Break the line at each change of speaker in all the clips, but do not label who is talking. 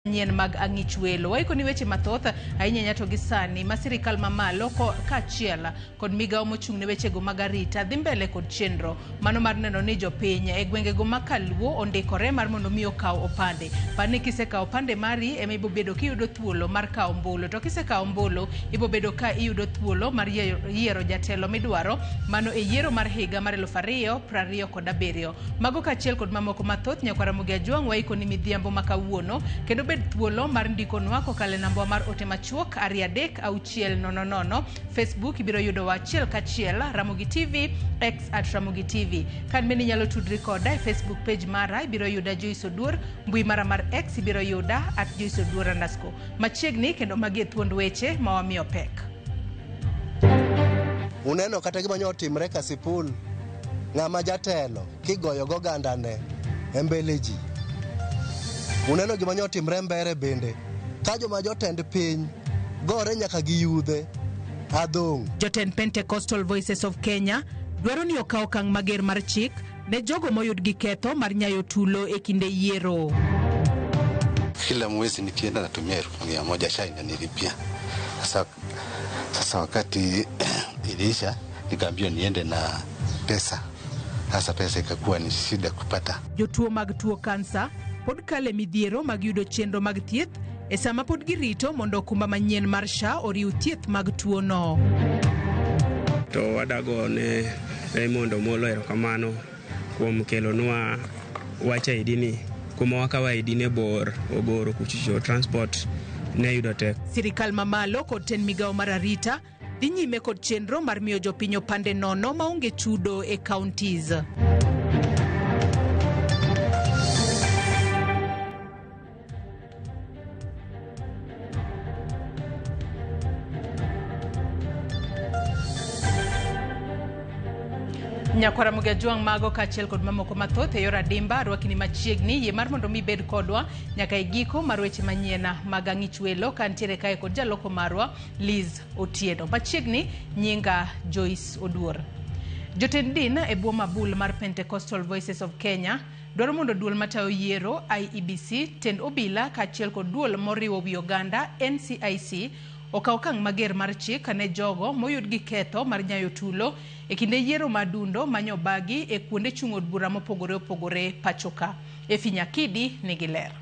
Nyien mag ang'ich welo. Waikoni weche mathoth ahinya ahinya to gi sani ma sirikal mamalo kaachiel kod migawo mochung' ne wechego mag arita dhi mbele kod chenro mano mar neno ni jopiny e gwengego ma kaluo ondikore mar mondo mi okaw opande. Par ni kisekawo opande mari ema ibobedo kiyudo thuolo mar kawo ombulu to kisekawo ombulu ibobedo ka iyudo thuolo mar yiero jatelo midwaro mano e yiero mar higa mar 2027. Mago kaachiel kod mamoko mathoth nyakwar Ramogi Ajwang' waikoni midhiambo ma kawuono kendo bed thuolo mar ndikonwa kokalo e namba mar ote machuok 23600. Facebook ibiro yudowa achiel kachiel Ramogi TV, X at Ramogi TV. Kan bende inyalo tudri koda e Facebook page mara ibiro yuda Joyce Oduor, mbui mara mar X ibiro yuda at Joyce Oduor underscore. Machiegni kendo magi e thuond weche ma wamiyo pek.
Uneno kata gima nyo otimre Kasipul, ng'ama jatelo kigoyo gogandane e mbele ji. Uneno gima nyo otimre Mbere bende, ka joma jotend piny gore nyaka gi yudhe adhong'.
Jotend Pentecostal Voices of Kenya dwaro ni okaw okang' mager mar chik ne jogo moyud gi ketho mar nyayo tulo e kinde yiero.
Kila mwezi nikienda natumia 1,100 SHA inanilipia. Sasa wakati iliisha nikaambiwa niende na pesa. Sasa pesa ikakuwa ni shida kupata.
Jotuo mag tuo kansa pod kale midhiero mag yudo chenro mag thieth e sama pod girito mondo okumba manyien mar SHA oriw thieth mag tuono.
To wadago ne Raymond Omolo erokamano kuom kelonwa wach ID ni. Kuma wakawa ID ne bor, ogoro kuchicho transport ne yudo tek.
Sirikal mamalo kod tend migawo mar arita dhi nyime kod chenro mar miyo jopiny opande nono maonge chudo e counties. Nyakwara Ramogi Ajwang' mago kaachiel kod mamoko mathoth e yor adimba arwakini machiegni yie mar mondo mi ibed kodwa nyaka e giko mar weche manyien mag ang'ich welo ka ntiere kae kod jaloko marwa Liz Otieno. Machiegni nyinga Joyce Oduor. Jotend din e bwo mabul mar Pentecostal Voices of Kenya dwaro mondo duol matayo yiero IEBC, tend obila kaachiel kod duol moriwo wi oganda NCIC okaw okang' mager mar chik ne jogo moyud gi ketho mar nyayo tulo e kinde yiero ma dundo manyo bagi e kuonde chung' od bura mopogore opogore pachoka. Efi Nyakidi nigi ler.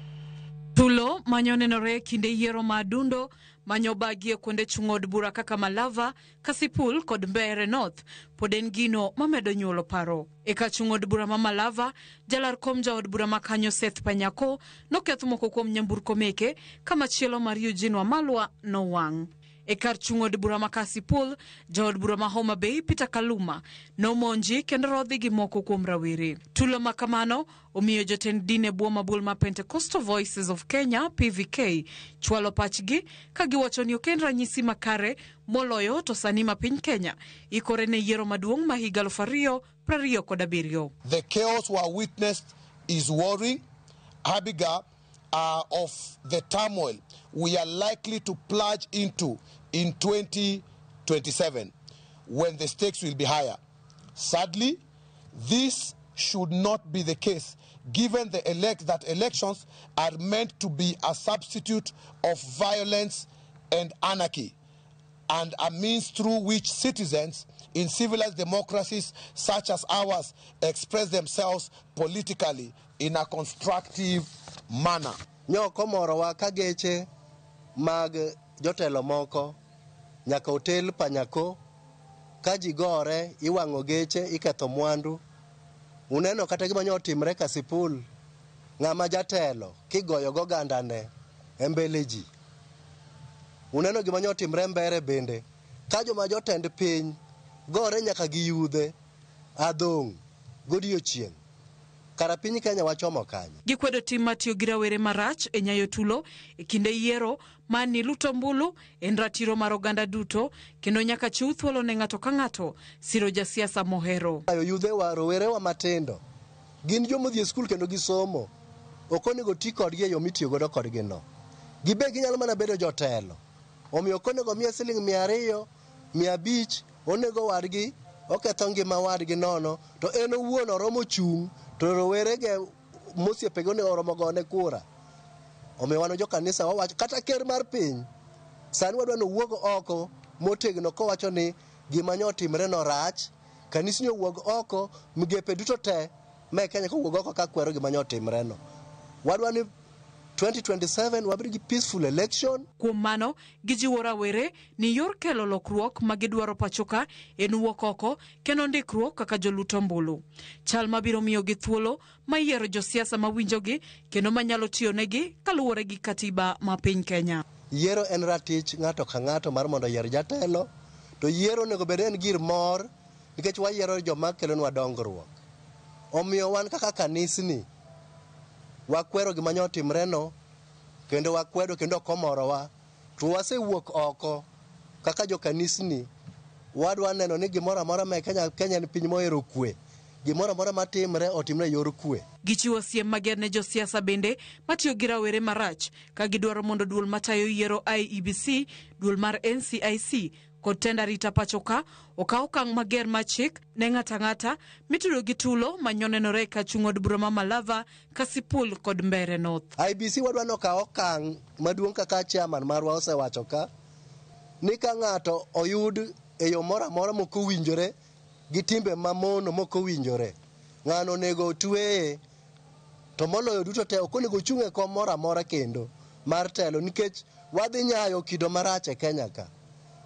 Tulo manyo nenore e kinde yiero ma adundo manyo bagi e kuonde chung' od bura kaka Malava, Kasipul kod Mbeere North pod en gino mamedo nyuolo paro. E kar chung' od bura ma Malava, jalar kom jaod bura ma kanyo Seth Panyako noketh moko kuom nyamburko meke ka machielo mar Eugene Wamalwa nowang'. E kar chung' od bura ma Kasipul, jaod bura ma Homa Bay Peter Kaluma nomonji kendo rodhi gi moko kuom rawere. Tulo ma kamano omiyo jotend din e bwo mabul ma Pentecostal Voices of Kenya PVK chwalo pachgi ka giwacho ni ok en ranyisi makare moloyo to sani ma piny Kenya ikore ne yiero maduong' ma higa 2027.
The chaos we witnessed is worrying. Harbinger of the turmoil we are likely to plunge into in 2027 when the stakes will be higher. Sadly, this should not be the case, given the that elections are meant to be a substitute of violence and anarchy, and a means through which citizens in civilized democracies such as ours express themselves politically in a constructive manner.
Nyoko morowa ka geche mag jotelo moko nyaka otel Panyako ka ji gore iwang'o geche iketho mwandu. Uneno kata gima nyo otimre Kasipul, ng'ama jatelo kigoyo gogandane e mbele ji. Uneno gima nyo otimre Mbere bende ka joma jotend piny gore nyaka gi yudhe adhong' godiochieng'. Kara piny Kenya wachomo kanye?
Gikwedo tim mar tiyo gi rawere marach e nyayo tulo e kinde yiero ma ni luto ombulu en ratiro mar oganda duto kendo nyaka chiw thuolo ne ng'ato ka ng'ato siro jasiasa mohero.
Yudhewa, rowerewa matindo gin joma odhi e skul kendo gisomo. Ok onego ti kodgi e yo mitiyo godo kodgi no. Gibe ginyalo mana bedo jotelo. Omiyo ok onego miye siling 200, 500, onego wadgi, oketho ngima wadgi nono, to en owuon oromo chung' to rowerege mosiepege onego oromo gone kura. Omiyo wan jokanisa wawacho kata ker mar piny sani wadwa ni owuog oko motegno kowacho ni gima nyo otimre no rach, kanisni owuog oko, migepe duto te me Kenya kowuog oko ka kwero gima nyo otimre no. Wadwa ni 2027 wabed gi peaceful election.
Kuom mano, gijiwo rawere ni yor kelo lokruok ma gidwaro pachoka en wuok oko kendo ndikruok kaka jolut ombulu. Chal mabiro miyogi thuolo ma yiero josiasa mawinjogi kendo manyalo tiyonegi kaluwore gi katiba ma piny Kenya.
Yiero en ratich ng'ato ka ng'ato mar mondo oyier jatelo, to yiero onego bed en gir mor nikech wayiero joma kelonwa dongruok. Omiyo wan kaka kanisni wakwero gima nyo otimreno kendo wakwedo kendo ok omorowa, to wasewuok oko kaka jokanisni wadwa neno ni gimoro amora ma Kenya, Kenya en piny mohero kwe. Gimoro amora matimre otimre e yor kwe.
Gichiwo siem mager ne josiasa bende matiyo gi rawere marach ka gidwaro mondo duol matayo yiero IEBC, duol mar NCIC kod tend arita pacho ka okaw okang' mager mar chik ne ng'ato ang'ata mitudo gi tulo manyonenore ka chung' od bura ma Malava, Kasipul kod Mbeere North.
IEBC wadwa ni okaw okang' maduong' kaka chairman marwa osewacho ka ni ka ng'ato oyud e yo moro amora mok owinjore gi timbe mamono mok owinjore, ng'ano onego otweye, to moloyo duto te ok onego ochung' e kom moro amora kendo mar telo nikech wadhi nyayo kido marach e Kenya ka.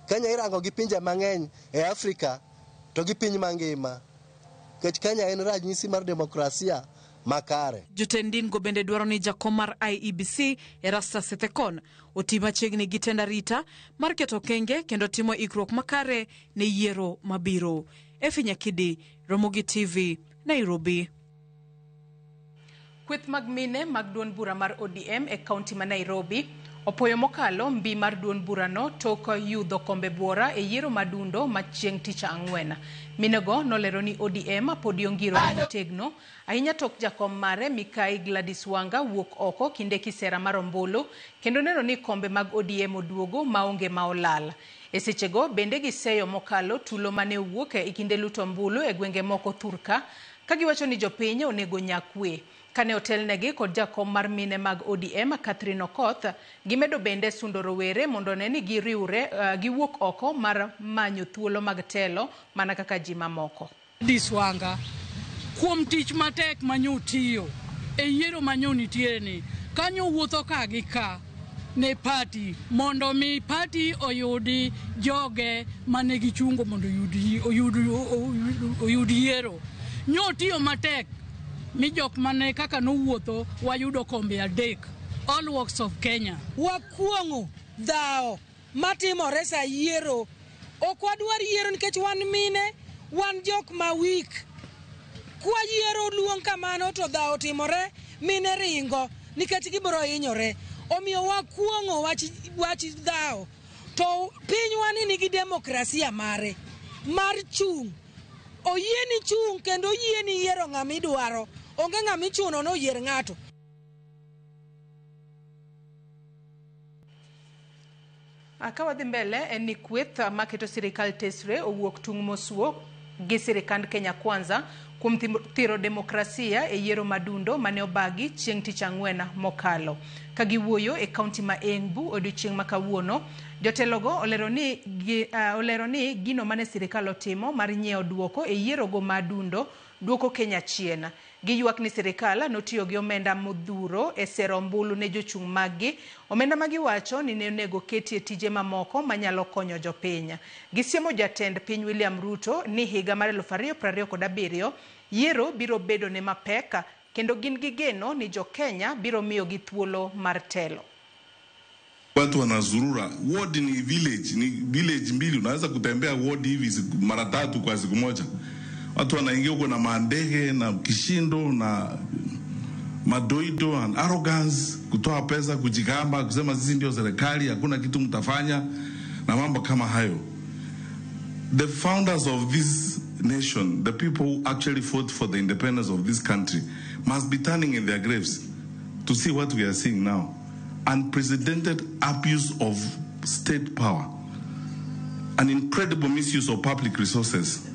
Kenya irango gi pinje mang'eny e Afrika to gi piny mangima nikech Kenya en ranyisi mar demokrasia makare.
Jotend din go bende dwaro ni jakom mar IEBC Erastus Ethekon oti machiegni gi tend arita mar keto okenge kendo timo ikruok makare ne yiero mabiro. Efi Nyakidi, Ramogi TV, Nairobi.
Kweth mag mine mag duond bura mar ODM e kaunti ma Nairobi opoyo mokalo mbi mar duond burano tok yudho kombe buora e yiero madundo ma chieng' tich ang'wen. Minego nolero ni ODM podi ongiro motegno ahinya tok jakom mare Mikai Gladys Wanga wuok oko kinde kisera mar ombulu kendo neno ni kombe mag ODM oduogo maonge ma olal. E sechego bende giseyo mokalo tulo mane owuok e kinde luto ombulu e gwenge moko thurka ka giwacho ni jopiny onego nyakwe. Kane otelnegi kod jakom mar mine mag ODM Catherine Okoth, gimedo bende sundo rowere mondo ne ni giriwre giwuok oko mar manyo thuolo mag telo mana kaka ji mamoko.
Gladys Wanga kuom tich matek manyo tiyo e yiero manyo nitiere ni kanyo wuotho ka gi ka ne party mondo mi party oyudi joge mane gichungo mondo oyud yiero. Nyo tiyo matek mi jok mane kaka nowuotho wayudo kombe 3 all walks of Kenya.
Wakuong'o dhao matimore sa yiero. Ok wadwar yiero nikech wan mine, wan jok ma weak. Kwa yiero luong kamano to dhao timore, mine ringo nikech gibiro hinyore. Omiyo wakuong'o wach dhao. To pinywa ni nigi demokrasia mare mar chung'. Oyieni chung' kendo oyieni yiero ng'ama idwaro. Onge ng'ama ichuno ni oyier ng'ato.
Ka wadhi mbele en ni kweth maketo sirikal tesre owuok tung' mosuo gi sirikand Kenya Kwanza kuom thiro demokrasia e yiero madundo mane obagi chieng' tich ang'wen mokalo. Ka giwuoyo e kaunti ma Embu odiochieng' ma kawuono, jotelogo olero ni gino mane sirikal otimo mar nyiewo duoko e yierogo madundo duoko Kenya chien. Giywak ni sirikal notiyo gi omenda modhuro e sero ombulu ne jochung' maggi, omenda ma giwacho ni ne onego ketie tije mamoko manyalo konyo jopiny. Gisiemo jatend piny William Ruto ni higa mar 2027 yiero biro bedo ne mapek kendo gin gi geno ni jo-Kenya biro miyogi thuolo mar telo.
Watu wanazurura, ward ni village mbili, unaweza kutembea ward hivi mara tatu kwa siku moja. Watu wanaingia huko na mandege na kishindo na madoido and arrogance, kutoa pesa, kujigamba, kusema sisi ndio serikali, hakuna kitu mtafanya na mambo kama hayo. The founders of this nation, the people who actually fought for the independence of this country, must be turning in their graves to see what we are seeing now. Unprecedented abuse of state power, an incredible misuse of public resources,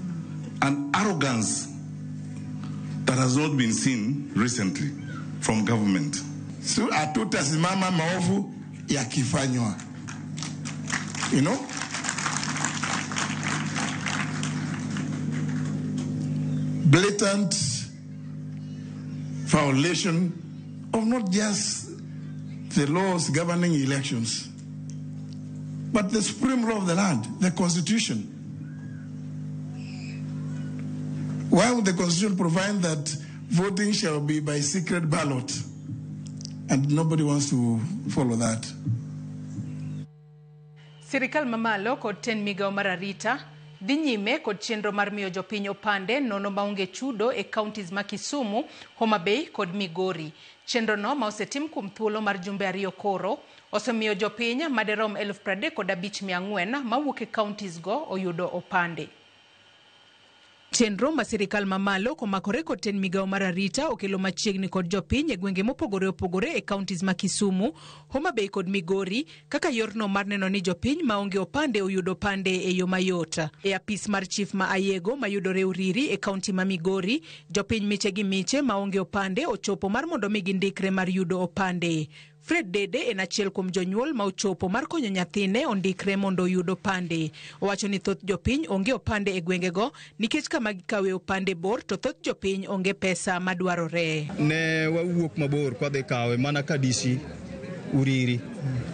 and arrogance that has not been seen recently from government.
Hatutasimama maovu yakifanywa. You know? Blatant violation of not just the laws governing elections, but the supreme law of the land, the Constitution. Why would the Constitution provide that voting shall be by secret ballot? And nobody wants to follow that.
Sirikal mamalo kod tend migao mar arita dhi nyime kod chenro mar miyo jopiny opande nono maonge chudo e counties ma Kisumu, Homa Bay kod Migori. Chenro no ma osetim kuom thuolo mar jumbe 2 koro osemiyo jopiny maderom 35,400 mawuok e counties go oyudo opande. Chenro ma sirikal mamalo komakore kod tend migao mar arita okelo machiegni kod jopiny e gwenge mopogore opogore e counties ma Kisumu, Homa Bay kod Migori kaka yorno mar neno ni jopiny maonge opande oyudo opande e yo mayot. E apis mar chief ma Ayego mayudore Uriri e county ma Migori, jopiny miche gi miche maonge opande ochopo mar mondo mi gindikre mar yudo opande. Fred Dede en achiel kuom jonyuol ma ochopo mar konyo nyathine ondikre mondo oyud opande. Owacho ni thoth jopiny onge opande e gwengego nikech kama gikawe opande bor to thoth jopiny onge pesa madwarore.
Ne wawuok mabor kwadhi kawe mana ka DC Uriri.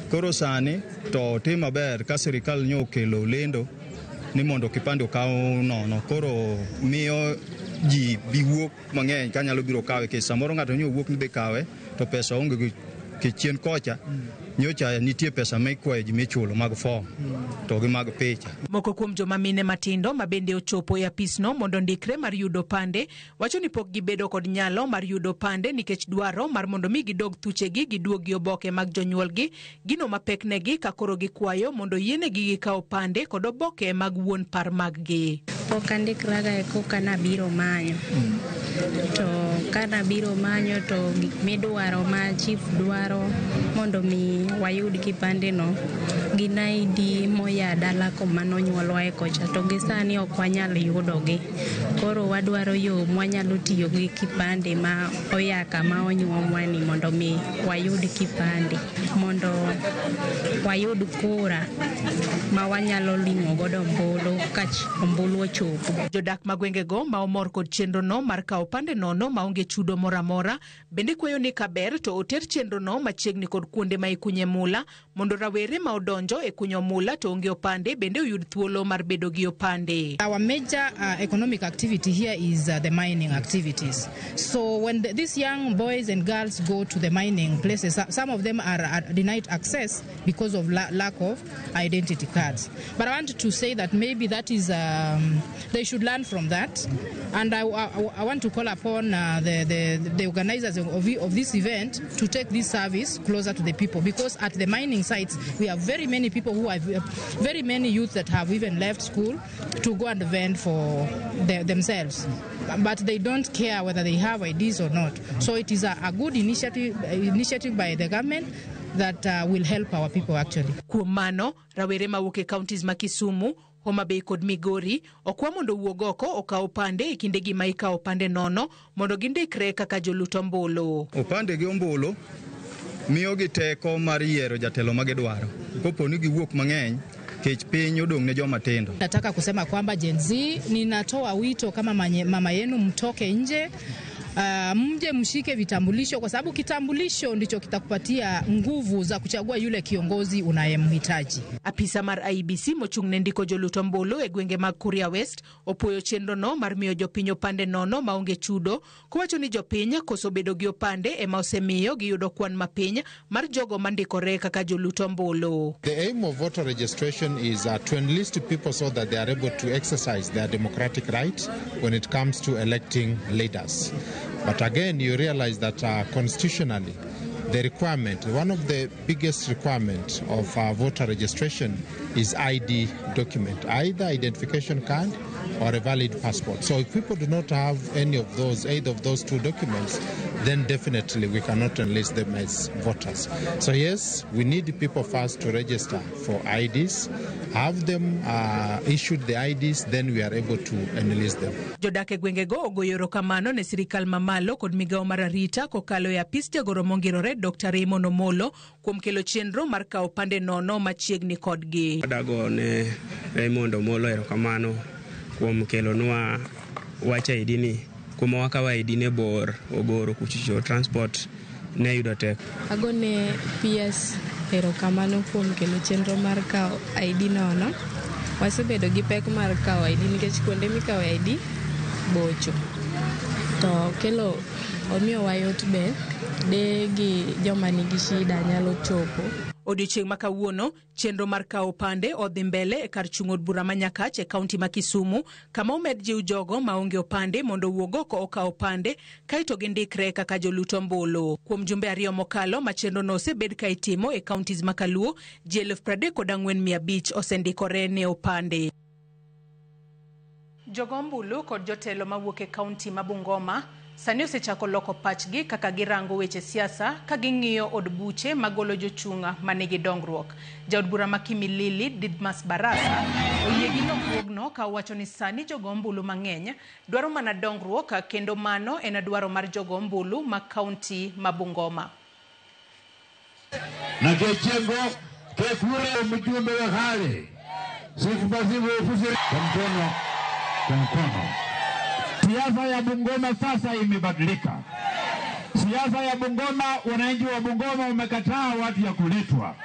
Koro sani to tim maber ka sirikal nyo okelo lendo ni mondo kipande okaw nono. Koro miyo ji bi wuok mang'eny kanyalo biro kawe nikech samoro ng'ato nyo wuok ni dhi kawe to pesa onge gi chien kocha nyocha nitie pesa ma ikwayo ji michulo mag form to gi mag picha.
Moko kuom joma mine matindo ma bende ochopo e apisno mondo ndikre mar yudo opande wacho ni pok gibedo kod nyalo mar yudo opande nikech dwaro mar mondo mi gidog thuchegi giduog gi oboke mag jonyuolgi, gino mapek negi ka koro gikwayo mondo yienegi gikaw opande kod oboke mag wuon par maggi.
Pok andikraga e koka nabiro manyo. To kanabiro manyo to gik midwaro ma chief dwaro mondo mi wayud kipande no gin ID moya dala kuma nonyuolwa e kocha to gi sani ok wanyal yudogi. Koro wadwaro yo mwanyalo tiyo gi kipande ma oya kama onyuomwa ni mondo mi wayud kipande mondo wayud kura ma wanyalo ling'o godo ombulu ka ombulu ochopo.
Jodak ma gwengego ma omor kod chenro no mar kawo opande nono maonge chudo moro amora bende kwayo ni kaber to oter chenro no machiegni kod kuonde ma ikunye mula mondo rawere ma odonjo e kunyo mula to onge opande bende oyud thuolo mar bedo gi opande.
Our major economic activity here is the mining activities. So when these young boys and girls go to the mining places, some of them are denied access because of lack of identity cards. But I want to say that maybe that is they should learn from that. And I want to call upon the organizers of this event to take this service closer to the people, because at the mining sites we have very many people who have very many youth that have even left school to go and vend for themselves, but they don't care whether they have IDs or not. So it is a good initiative by the government that will help our people actually.
Kuom mano, rawere mawuok e counties ma Kisumu, Homa Bay kod Migori okwa mondo owuog oko okaw opande e kindegi ma ikawo opande nono mondo gindikre kaka jolut ombulu.
Opande gi ombulu miyo gi teko mar yiero jatelo ma gidwaro kopo ni giwuok mang'eny kech piny odong' ne joma tindo.
Nataka kusema kwamba Gen Z, ninatoa wito kama mama yenu, mtoke nje. Mje mshike vitambulisho, kwa sababu kitambulisho ndicho kitakupatia nguvu za kuchagua yule kiongozi unayemhitaji.
Apisa mar IEBC mochung' ne ndiko jolut ombulu e gwenge mag Kuria West opuoyo chenro no mar miyo jopiny opande nono maonge chudo, kowacho ni jopiny koso bedo gi opande ema osemiyo giyudo kwan mapiny mar jogo mandikore kaka jolut ombulu.
The aim of voter registration is to enlist people so that they are able to exercise their democratic right when it comes to electing leaders. But again, you realize that constitutionally, the requirement, one of the biggest requirements of voter registration is ID document, either identification card or a valid passport. So if people do not have any of those, either of those two documents, then definitely we cannot enlist them as voters. So yes, we need people first to register for IDs, have them issued the IDs, then we are able to enlist them.
Jodak e gwengego ogoyo erokamano ne sirikal mamalo kod migawo mar arita kokalo e apis jagoro mongirore Dr. Raymond Omolo kuom kelo chenro mar kawo opande nono machiegni kodgi.
Wadago ne Raymond Omolo erokamano kuom kelonwa wach ID ni kuma wakawo ID ne bor ogoro kuchocho transport ne yudo tek.
Agone PS erokamano kuom kelo chenro mar kawo ID nono. Wasebedo gi pek mar kawo ID nikech kuonde mikawo ID bocho. To kelo omiyowa yot be de gi joma nigi shida nyalo chopo.
Odiochieng' ma kawuono, chenro mar kawo opande odhi mbele e kar chung' od bura ma Nyakach e kaunti ma Kisumu, kama omed jiw jogo maonge opande mondo owuog oko okaw opande kaeto gindikre kaka jolut ombulu. Kuom jumbe 2 mokalo ma chenrono osebed ka itimo e counties ma Kaluo, ji 34,500 osendikore ne opande. Jogo ombulu kod jotelo mawuok e kaunti ma Bungoma sani osechako loko pachgi kaka girango weche siasa ka ging'iyo od buche magolo jochung' manigi dongruok. Jaod bura ma Kimilili Didmas Barasa oyie gi lokruogno ka owacho ni sani jogo ombulu mang'eny dwaro mana dongruok kendo mano en dwaro mar jogo ombulu ma kaunti ma Bungoma.
Na kechengo kekure mjumbe wa hali sikubasibu ofisi kwa mkono kwa mkono. Siasa ya Bungoma sasa imebadilika. Siasa ya Bungoma, wananchi wa Bungoma wamekataa watu ya kuletwa.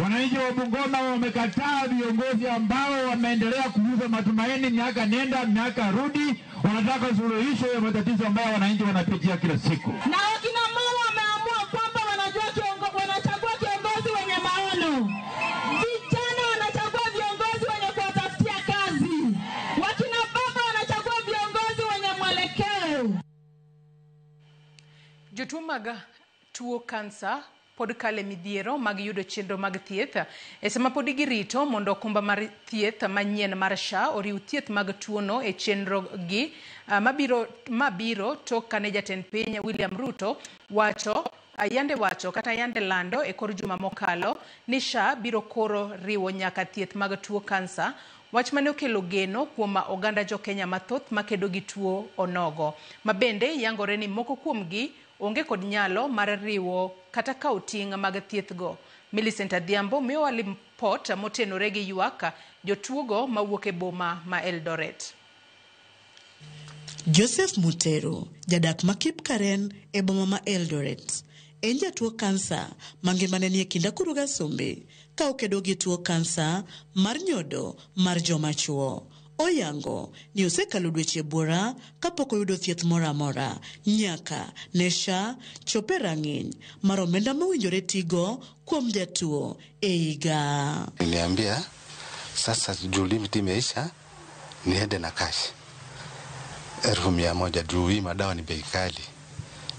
Wananchi wa Bungoma wamekataa viongozi ambao wameendelea kuuza matumaini miaka nenda miaka rudi. Wanataka suluhisho ya matatizo ambayo wananchi wanapitia kila siku.
Na wakina mama wameamua kwamba wanachagua kiongozi wenye maono. Vijana wanachagua viongozi wenye kuwatafutia kazi. Wakina baba wanachagua viongozi wenye mwelekeo.
Jotuo mag tuo kansa pod kale midhiero mag yudo chenro mag thieth e sama pod girito mondo okumba mar thieth manyien mar SHA oriw thieth mag tuono e chenro gi mabiro tok kane jatend piny William Ruto wacho yande wacho kata yande lando e kor juma mokalo ni SHA biro koro riwo nyaka thieth mag tuo kansa, wach mane okelo geno kuom oganda jo Kenya mathoth makedo gi tuo onogo ma bende yangore ni moko kuomgi onge kod nyalo mar riwo kata kawo ting' mag thiethgo. Millicent Adhiambo miyowa lipot motenore gi ywak jotuogo mawuok e boma ma Eldoret.
Joseph Mutero, jadak ma Kipkaren e boma ma Eldoret, en jatuo kansa mangimane nie kind akuru gi asumbi ka okedo gi tuo kansa mar nyodo mar joma chuo. Oyango ni osekalo dweche buora kapok oyudo thieth moro amora nyaka ne SHA chop e rang'iny mar omenda mowinjore tigo kuom jatuo e higa.
Niliambia sasa juu limit imeisha niende na cash 100,000 juu hii madawa ni bei kali.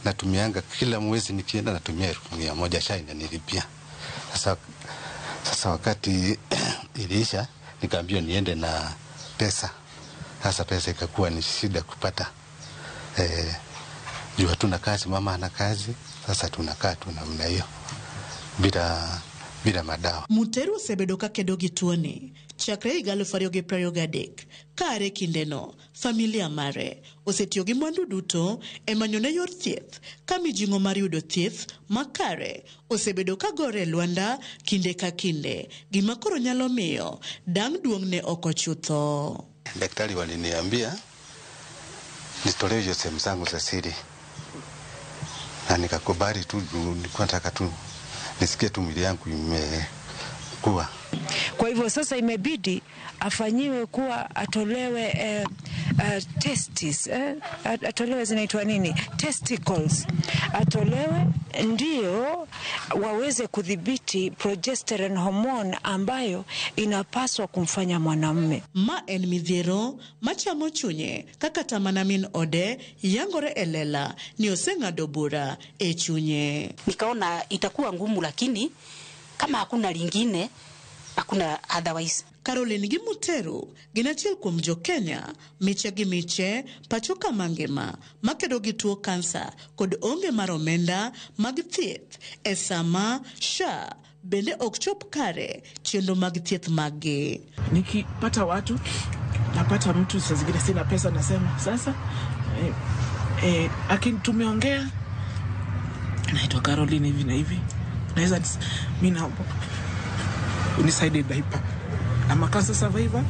Natumianga kila mwezi nikienda natumia 100,000 SHA inanilipia. Sasa wakati iliisha nikaambiwa niende na pesa. Sasa pesa ikakuwa ni shida kupata. Juu hatuna kazi, mama ana kazi, sasa tunakaa tu namna hiyo bila madawa.
Muteru osebedo ka kedo gi tuoni chakre higa 2023 kare kindeno familia mare osetiyo gi mwandu duto e manyone yor thieth ka mijing'o mar yudo thieth makare osebedo ka gore e lwanda kinde ka kinde, gima koro nyalo miyo dang' duong'ne oko chutho.
Daktari waliniambia nitolewe hizo sehemu zangu za siri na nikakubali tu, nilikuwa nataka tu nisikie tu mwili yangu imekuwa.
Kwa hivyo sasa imebidi afanyiwe kuwa atolewe testis, atolewe zinaitwa nini? Testicles. Atolewe ndio waweze kudhibiti progesterone hormone ambayo inapaswa kumfanya mwanamume.
Ma en midhiero machamo chunye kaka tamana min ode yangore elela ni oseng'ado bura e chunye.
Nikaona itakuwa ngumu, lakini kama hakuna lingine Hakuna otherwise.
Caroline gi Muteru gin achiel kuom jo Kenya miche gi miche pacho ka mangima makedo gi tuo kansa kod onge mar omenda mag thieth e sama SHA bende ok chop kare chenro mag thieth maggi.
Nikipata watu napata mtu saa zingine sina pesa, nasema sasa akini tumeongea, naitwa Caroline hivi na hivi, naweza mi naomba unisaidie diaper. I'm a cancer survivor,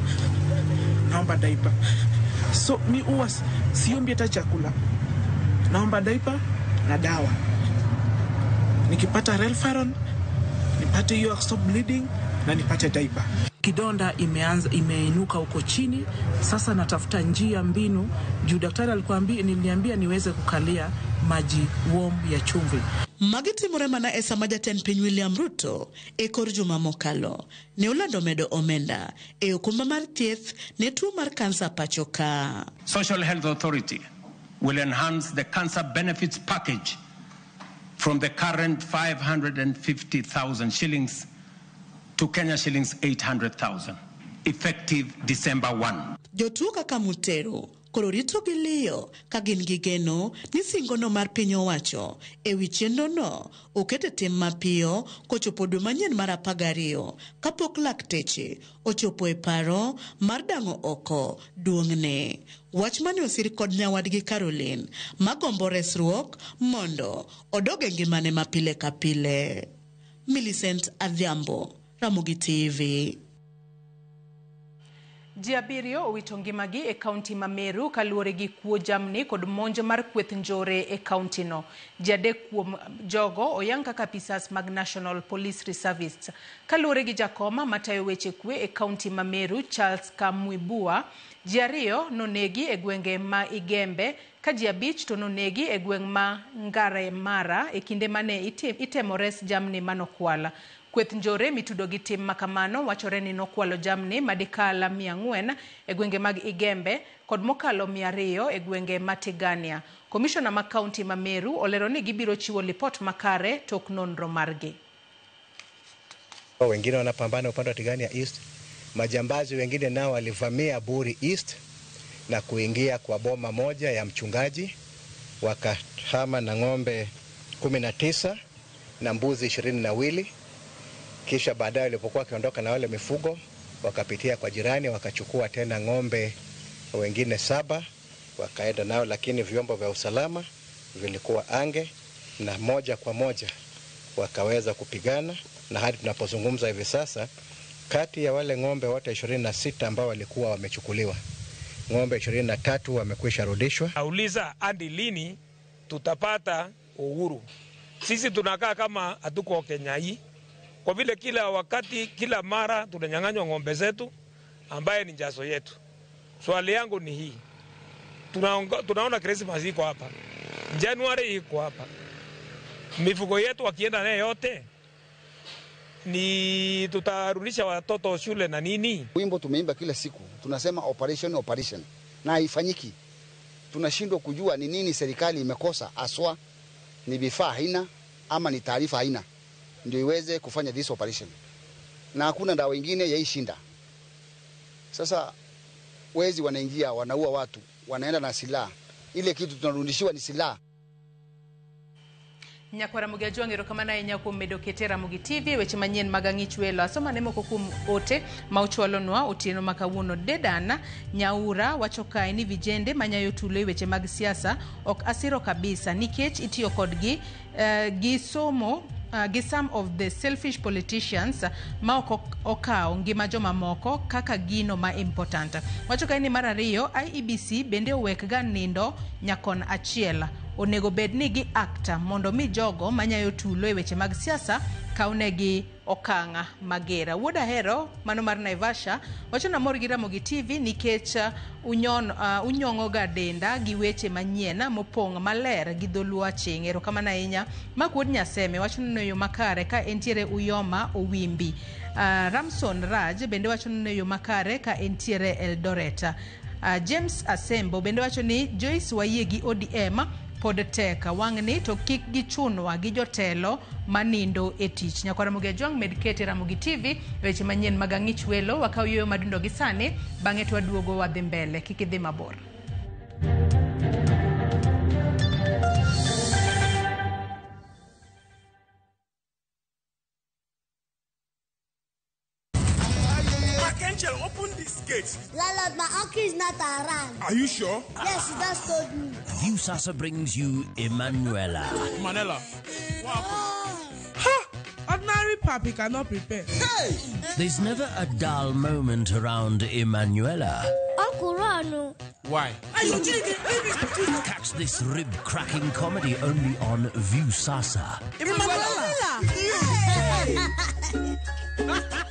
naomba diaper. So mi huwa siombi hata chakula, naomba diaper na dawa. Nikipata Relferon nipate hiyo stop bleeding na nipate diaper. Kidonda imeanza imeinuka huko chini, sasa natafuta njia mbinu juu daktari alikuambia, niliambia niweze kukalia maji warm ya chumvi.
Magi timore mana e sama jatend piny William Ruto e kor juma mokalo ne olando medo omenda e okumba mar thieth ne tuo mar kansa pacho ka.
Social Health Authority will enhance the cancer benefits package from the current 550,000 shillings to Kenya shillings 800,000, effective December 1.
Jotuo kaka Muteru koro rito gi liyo ka gin gi geno ni singono mar piny owacho e wi chenrono oket e tim mapiyo kochopo dwe manyien mar 12 kapok lakteche ochopo e paro mar dang'o oko duong'ne. Wach mane osir kod nyawadgi Caroline magombo resruok mondo odog e ngimane ma pile ka pile. Millicent Adhiambo, Ramogi TV.
Ji 7 owito ngimagi e kaunti ma Meru kaluwore gi kuo jamni kod monj mar kweth njore e kaunti no. Ji 3 kuom jogo oyang kaka apisas mag National Police Reservists. Kaluwore gi jakoma matayo weche kwe e kaunti ma Meru Charles Kamwibua, ji 2 nonegi e gwenge ma Igembe ka ji 5 to nonegi e gweng' ma Ngaremara e kinde mane itemo res jamni manokwal. Kweth njore mitudo gi tim makamano wachore ni nokwalo jamni madikala 400 e gwenge mag Igembe kod mokalo 200 e gwenge ma Tigania. Komishona ma kaunti ma Meru olero ni gibiro chiwo lipot makare tok nonro margi.
Wengine wanapambana upande wa Tigania East, majambazi wengine nao walivamia Buri East na kuingia kwa boma moja ya mchungaji, wakahama na ng'ombe 19 na mbuzi 22. Kisha baadaye walipokuwa wakiondoka na wale mifugo wakapitia kwa jirani wakachukua tena ng'ombe wengine 7 wakaenda nao, lakini vyombo vya usalama vilikuwa ange na moja kwa moja wakaweza kupigana, na hadi tunapozungumza hivi sasa kati ya wale ng'ombe wote 26 ambao walikuwa wamechukuliwa, ng'ombe 23 wamekwisha rudishwa.
Nauliza hadi lini tutapata uhuru? Sisi tunakaa kama hatuko Kenya hii, kwa vile kila wakati, kila mara tunanyang'anywa ng'ombe zetu ambaye ni jazo yetu. Swali yangu ni hii. Tunaona Christmas iko hapa, January iko hapa. Mifugo yetu wakienda naye yote ni tutarudisha watoto shule na nini?
Wimbo tumeimba kila siku, tunasema operation operation, na haifanyiki. Tunashindwa kujua ni nini serikali imekosa aswa, ni vifaa haina ama ni taarifa haina ndio iweze kufanya this operation, na hakuna dawa nyingine yaishinda. Sasa wezi wanaingia, wanaua watu, wanaenda na silaha. Ile kitu tunarudishiwa ni silaha.
Nyakwara Ramogi Ajwang', erokamano ahinya kuom medo kete Ramogi TV weche manyien mag ang'ich welo. Asoma ne moko kuom ote ma ochwalonwa otieno ma kawuono. Dedan Nyaura wacho kae ni vijende manyayo tulo e weche mag siasa ok asiro kabisa nikech itiyo kodgi gi somo gi some of the selfish politicians ma ok okawo ngima jomamoko kaka gino ma important. Wacho kae ni mar ariyo, IEBC bende owek ga nindo nyakon achiel. Onego bed ni gi acta mondo mi jogo manyayo tulo e weche mag siasa kawnegi okang' magera. Wuod Ahero mano mar Naivasha wacho na mor gi Ramogi TV nikech unyong'o ga denda gi weche manyien mopong' maler gi dholuo aching'. Erokamano ahinya. Mark Wuod Nyaseme wacho ni yo makare ka entiere Uyoma Owimbi. Ramson Raj bende wacho ni yo makare ka entiere Eldoret. James Asembo bende wacho ni Joyce wayie gi ODM pod tek wang'ni to kik gichunwa gi jotelo manindo e tich. Nyakwa Ramogi Ajwang' med kete Ramogi TV weche manyien mag ang'ich welo wakaw yueyo madundo gi sani bang'e to waduogo wadhi mbele kik idhi mabor.
Angel, open this gate.
Landlord, my uncle is not around.
Are you sure?
Yes, he just told me.
Viusasa brings you Emanuela.
Manela. What
Ha! Ordinary papi cannot prepare.
Hey! There's never a dull moment around Emanuela.
Uncle Rano.
Why?
Catch this rib-cracking comedy only on Viusasa.
Emanuela!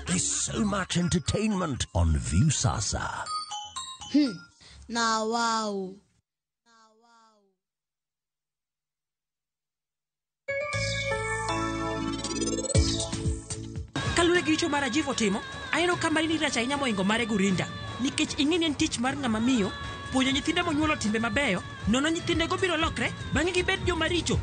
There's so much entertainment on Viusasa.
Now, wow.
Kaluwore gi richo mar Ajivo timo, aneno ka mari ni rach ahinya mohingo mare Gurinda. Nikech ing'e ni en tich mar ng'ama miyo, puonjo nyithinde monyuolo timbe mabeyo, nono nyithindego biro lokre, bang'e gibed joma richo.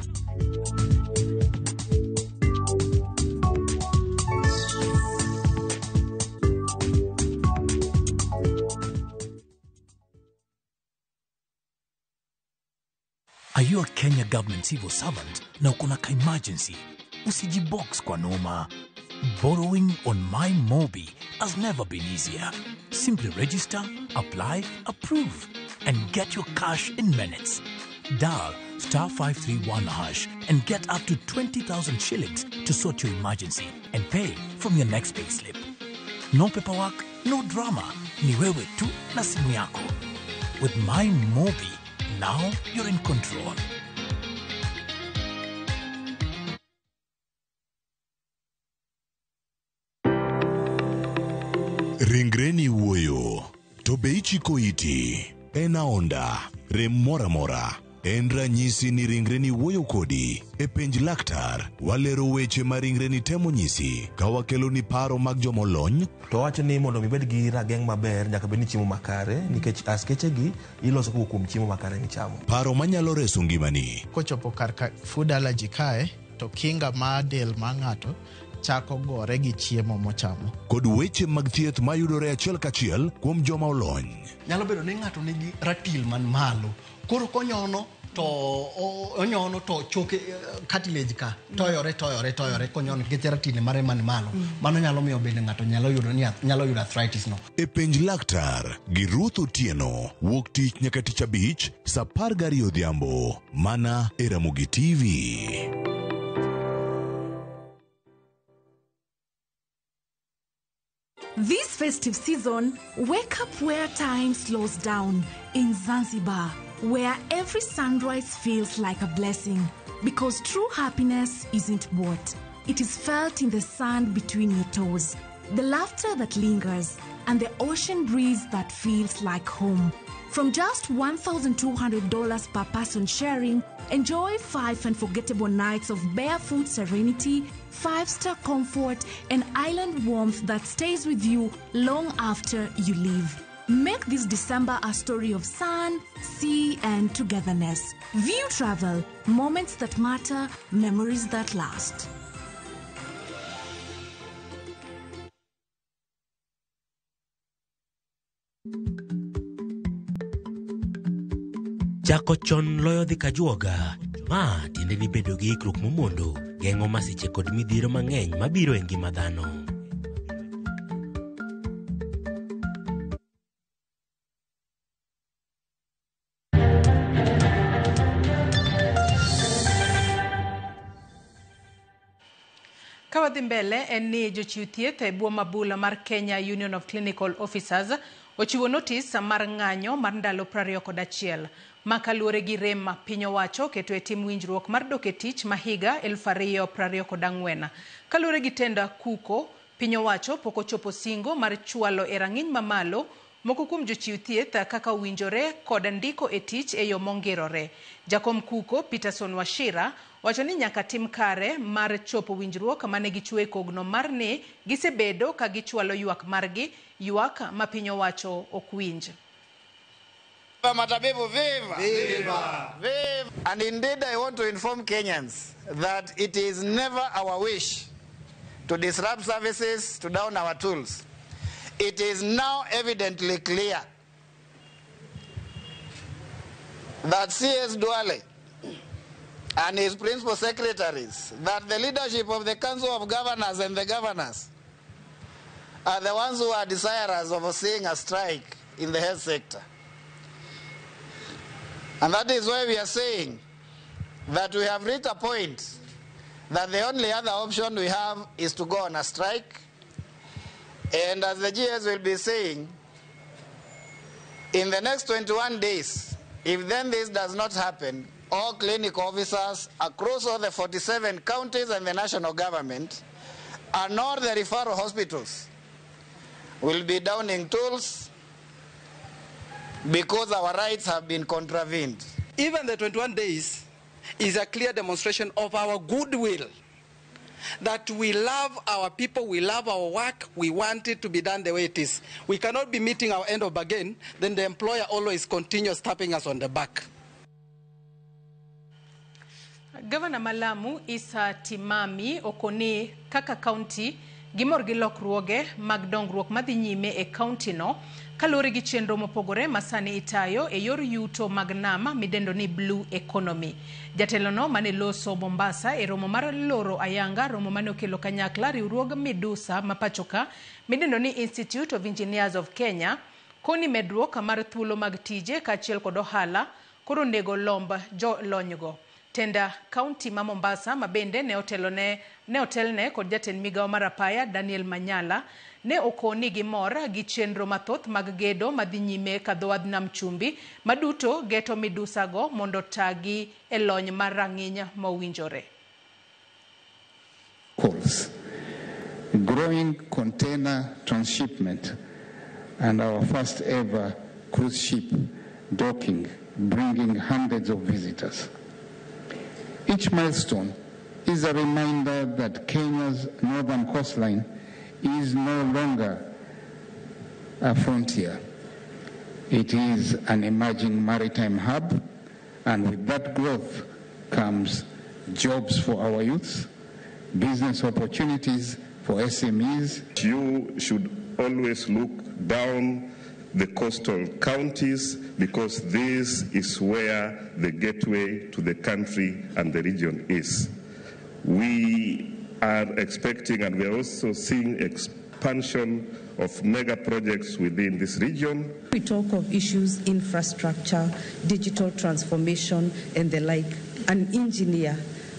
Are you a Kenya government civil servant na uko na ka-emergency? Usijibox kwa noma. Borrowing on MyMobi has never been easier. Simply register, apply, approve, and get your cash in minutes. Dial star 531 hash and get up to 20,000 shillings to sort your emergency and pay from your next payslip. No paperwork, no drama. Ni wewe tu na simu yako. With MyMobi, now you're in control.
Ringreni wuoyo, to be ichiko iti? En aonda, rem moro amora. En ranyisi ni ringreni wuoyo kodi. E penj laktar, walero weche ma ringreni temo nyisi ka wakeloni paro mag jomolony.
To wacho ni mondo ibed gi rageng' maber nyaka bed ni chiemo makare nikech askeche gi iloso kowuok kuom chiemo makare michamo.
Paro manyalo reso ngimani.
Kochopo kar ka food allergy kae to kinga mar del mar ng'ato chako gore gi chiemo mochamo.
Kod weche mag thieth mayudore achiel kachiel kuom joma olony.
Nyalo bedo ni ng'ato nigi ratil man malo. Koro konyono to onyono to choke cartilage ka toyore toyore toyore konyono nikech ratil mare man malo. Mano nyalo miyo bende ng'ato nyalo yudo ni nyalo yudo arthritis no.
E penj laktar gi Ruth Otieno wuok tich nyaka tich abich saa 12 odhiambo mana e Ramogi TV.
This festive season, wake up where time slows down in Zanzibar, where every sunrise feels like a blessing. Because true happiness isn't bought, it is felt in the sand between your toes, the laughter that lingers, and the ocean breeze that feels like home. From just $1,200 per person sharing, enjoy 5 unforgettable nights of barefoot serenity, 5-star comfort, and island warmth that stays with you long after you leave. Make this December a story of sun, sea, and togetherness. View Travel, moments that matter, memories that last.
Chako chon loyo dhi kajuoga. Ma tiende ni bedo gi ikruok momondo geng'o masiche kod midhiero mang'eny mabiro e ngima dhano.
Ka wadhi mbele en ni jochiw thieth e bwo mabula mar Kenya Union of Clinical Officers ochiwo notis mar ng'anyo mar ndalo 21 ma kaluwore gi rem ma piny owacho keto e tim winjruok mar dok e tich ma higa 2024. Kaluwore gi tenda kuko, piny owacho pok ochopo singo mar chwalo e rang'iny mamalo moko kuom jochiw thieth kaka owinjore kod ndiko e tich e yo mongirore. Jakom kuko Peterson Wachira wacho ni nyaka tim kare mar chopo winjruok mane gichiwo e kogno mar ni gisebedo ka gichwalo ywak margi, ywak ma piny owacho ok winj.
Matabibu, viva! Viva! Viva! And indeed, I want to inform Kenyans that it is never our wish to disrupt services, to down our tools. It is now evidently clear that CS Duale and his principal secretaries, that the leadership of the Council of Governors and the governors are the ones who are desirous of seeing a strike in the health sector. And that is why we are saying that we have reached a point that the only other option we have is to go on a strike. And as the GS will be saying, in the next 21 days, if then this does not happen, all clinic officers across all the 47 counties and the national government and all the referral hospitals will be downing tools because our rights have been contravened.
Even the 21 days is a clear demonstration of our goodwill, that we love our people, we love our work, we want it to be done the way it is. We cannot be meeting our end of bargain, then the employer always continues tapping us on the back.
Gavana Malamu Isa Timami okoni kaka county gimor gi lokruoge mag dongruok madhi nyime e county no kaluwore gi chenro mopogore ma sani itayo e yor yuto mag nama midendo ni Blue Economy. Jatelo no mane loso Mombasa e romo mar loro ayanga romo mane okelo kanyakla riwruog midusa ma pachoka midendo ni Institute of Engineers of Kenya koni medruok mar thuolo mag tije kaachiel kod ohala koro onego lomb jolonygo. Tenda kaunti ma Mombasa ma bende ne otelne kod jatend migawo mar apaya Daniel Manyala ne okoni gi mor gi chenro mathoth mag gedo madhi nyime kadho wadh nam chumbi maduto geto midusago mondo tagi e lony mar rang'iny mowinjore.
Calls, growing container transshipment and our first ever cruise ship docking, bringing hundreds of visitors. Each milestone is a reminder that Kenya's northern coastline is no longer a frontier. It is an emerging maritime hub, and with that growth comes jobs for our youth, business opportunities for SMEs.
You should always look down the coastal counties, because this is where the gateway to the country and the region is. We are expecting, and we are also seeing expansion of mega projects within this region.
We talk of issues, infrastructure, digital transformation, and the like. An engineer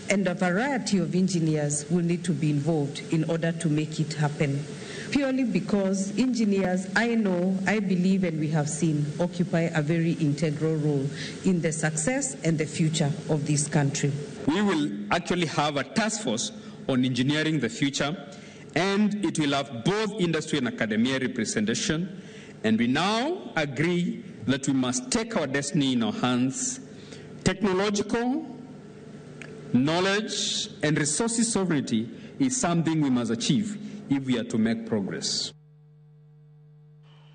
and a variety of engineers will need to be involved in order to make it happen. Purely because engineers, I know, I believe, and we have seen, occupy a very integral role in the success and the future of this country.
We will actually have a task force on engineering the future, and it will have both industry and academia representation. And we now agree that we must take our destiny in our hands. Technological knowledge and resources sovereignty is something we must achieve if we are to make progress.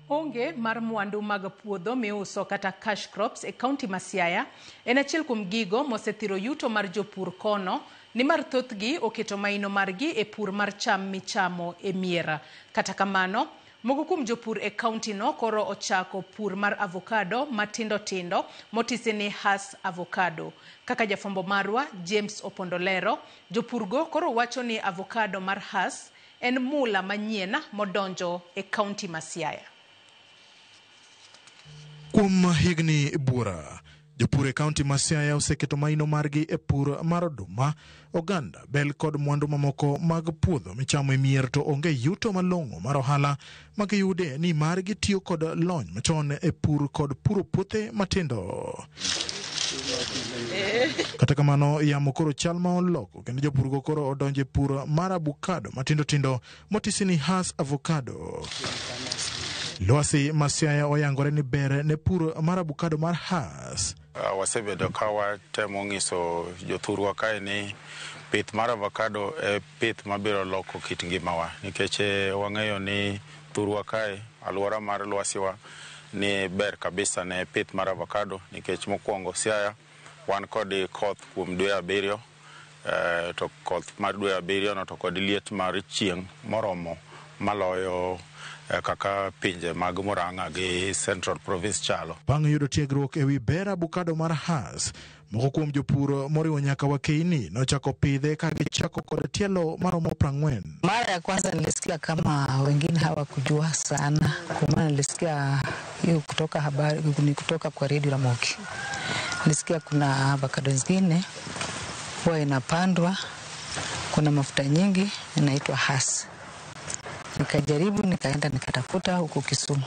Onge mar mwandu mag puodho miuso kata cash crops e kaunti ma Siaya en achiel kuom gigo mosethiro yuto mar jopur kono nimar thothgi oketo maino margi e pur mar cham michamo e miera. Kata kamano, moko kuom jopur e kaunti no koro ochako pur mar avocado matindo tindo motisi ni Hass avocado. Kaka jafwambo marwa James Opondolero, jopurgo koro wacho ni avocado mar Hass en mula manyien modonjo e kaunti ma Siaya.
Kuom higni buora, jopur e kaunti ma Siaya oseketo maino margi e pur mar oduma, oganda, bel kod mwandu mamoko mag puodho michamo e mier to onge yuto malong'o mar ohala magiyude ni mar gitiyo kod lony machon e pur kod puro puothe matindo. Kata kamano, yamo koro chal ma oloko kendo jopurgo koro odonjo e pur mar avocado matindo tindo motisi ni Hass avocado. Lwasi ma Siaya oyangore ni ber ne pur mar avocado mar Hass.
Wasebedo ka watemo ng'iso jothurwa kae ni pith mar avocado e pith mabiro loko kit ngimawa, nikech wang'eyo ni thurwa kae, alwora mar lwasiwa ni ber kabisa ne pith mar avocado nikech mokwongo Siaya wan kod koth kuom dwe 7, to koth mar dwe 7 no to kod liet mar chieng' moromo maloyo kaka pinje mag Murang'a gi Central Province chalo.
Bang' yudo tiegruok ewi ber avocado mar Hass, moko kuom jopur moriwo nyaka Wakeini nochako pidhe ka gichako kod tielo maromo 40.
Mara ya kwanza nilisikia kama wengine hawakujua sana, kwa maana nilisikia hiyo kutoka habari, ni kutoka kwa redio Ramogi. Nilisikia kuna avocado zingine huwa inapandwa, kuna mafuta nyingi inaitwa Hass. Nikajaribu, nikaenda nikatafuta huku Kisumu,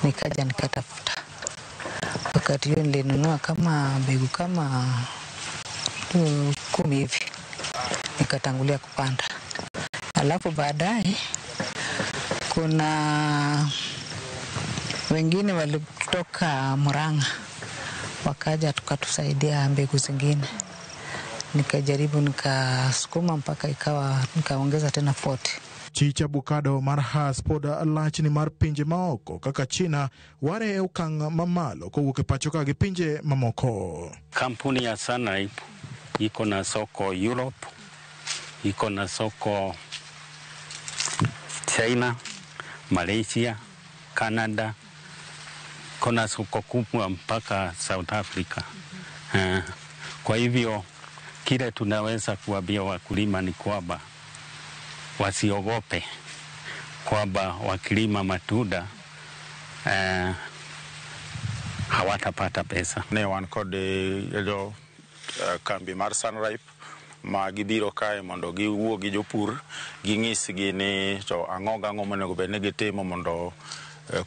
nikaja nikatafuta. Wakati hiyo nilinunua kama mbegu kama 10 hivi, nikatangulia kupanda. Alafu baadaye kuna wengine walitoka Murang'a wakaja tukatusaidia mbegu zingine. Nikajaribu nikasukuma mpaka ikawa nikaongeza tena 40.
Chich avocado mar Hass pod lachni mar pinje maoko kaka China ware e okang' mamalo kowuok e pacho ka gi pinje mamoko.
Kampuni ya Sunripe iko na soko Europe, iko na soko China, Malaysia, Canada, iko na soko kubwa mpaka South Africa. Kwa hivyo kile tunaweza kuambia wakulima ni kwamba wasiogope kwamba wakilima matunda hawatapata pesa.
Ne wan kod jo kambi mar Sunripe ma gibiro kae mondo giwuo gi jopur, ging'isgi ni to ang'o gang'o monego bed ni gitimo mondo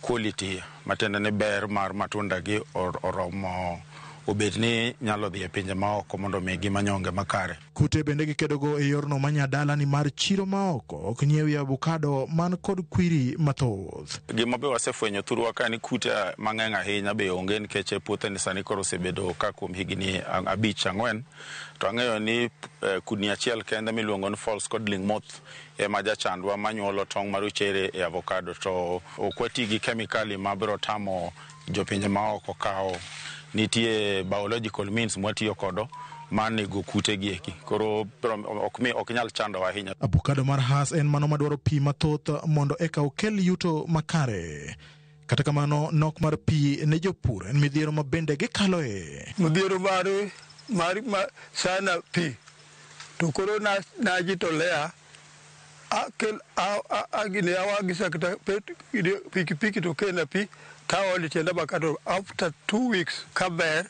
quality matiende ni ber mar matunda gi oromo obed ni nyalo dhi e pinje maoko mondo migi manyonge makare.
Kute bende gikedogo e yorno manyadala ni mar chiro maoko ok nyiewi avocado man kod kwiri mathoth.
Gima be wasefwenyo thurwa ka ni kute mang'eny ahinya be onge nikech e puothe ni sani koro osebedo ka kuom higni 5-4, to ang'eyo ni kudni achiel kende miluongo ni false codling moth ema jachandwa manyuolo tong' marochere e avocado, to ok wati gi kemikali mabiro tamo jopinje maoko kawo. Nitie biological means mwatiyo kodo mar nego kute gi eki, koro ok nyal chando ahinya.
Avocado mar Hass en mano madwaro pi mathoth mondo eka okel yuto makare. Kata kamano, nok mar pi ne jopur en midhiero ma bende gikaloe.
Midhiero mar sana pi to koro najitolea akel agine awagisa kata pikipiki to kena pi taoli tienda avocado after 2 weeks kaber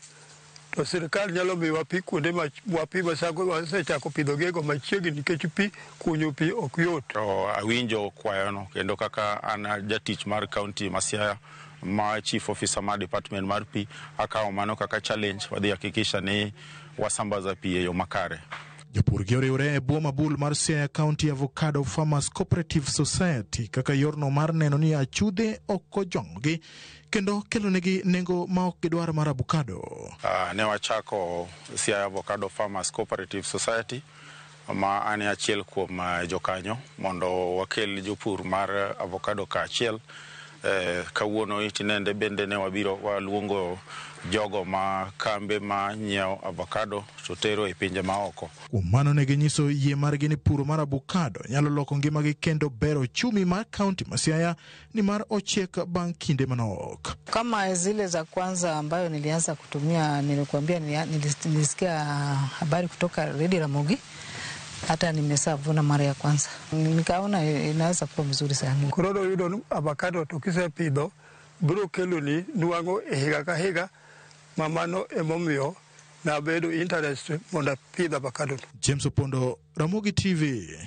to sirikal nyalo miwa pi kuonde ma wapi masako wasechako pidho gigo machiegni nikech pi kunyo pi ok yot.
To awinjo kwayono kendo kaka an jatich mar county ma Siaya ma chief officer mar department mar pi, akawo mano kaka challenge, wadhi hakikisha ni wasambaza pi e yo makare.
Jopur gi oriwre e bwo mabul mar Siaya County Avocado Farmers Cooperative Society kaka yorno mar neno ni achudhe ok ojwang'ogi kendo kelonegi nengo ma ok gidwar mar avocado.
Ne wachako Siaya Avocado Farmers Cooperative Society ma an e achiel kuom jokanyo mondo wakel jopur mar avocado kaachiel. Kawuono tinende bende ne wabiro waluongo jogo ma kambe ma nyiewo avocado to tero e pinje maoko.
Kuom mano ne ginyiso yie margi ni puro mar avocado nyalo loko ngimagi kendo bero uchumi mar kaunti ma Siaya nimar ochiek bang' kinde manok.
Kama zile za kwanza ambayo nilianza kutumia, nilikuambia nilisikia habari kutoka Radio Ramogi, hata nimeshavuna mara ya kwanza, nikaona inaweza kuwa mzuri sana.
Koro yudo avocado to kisepidho biro keloni nwang'o e higa ka higa, mamano emomiyo nabedo interest mondo apidh avocado.
James Opondo, Ramogi TV.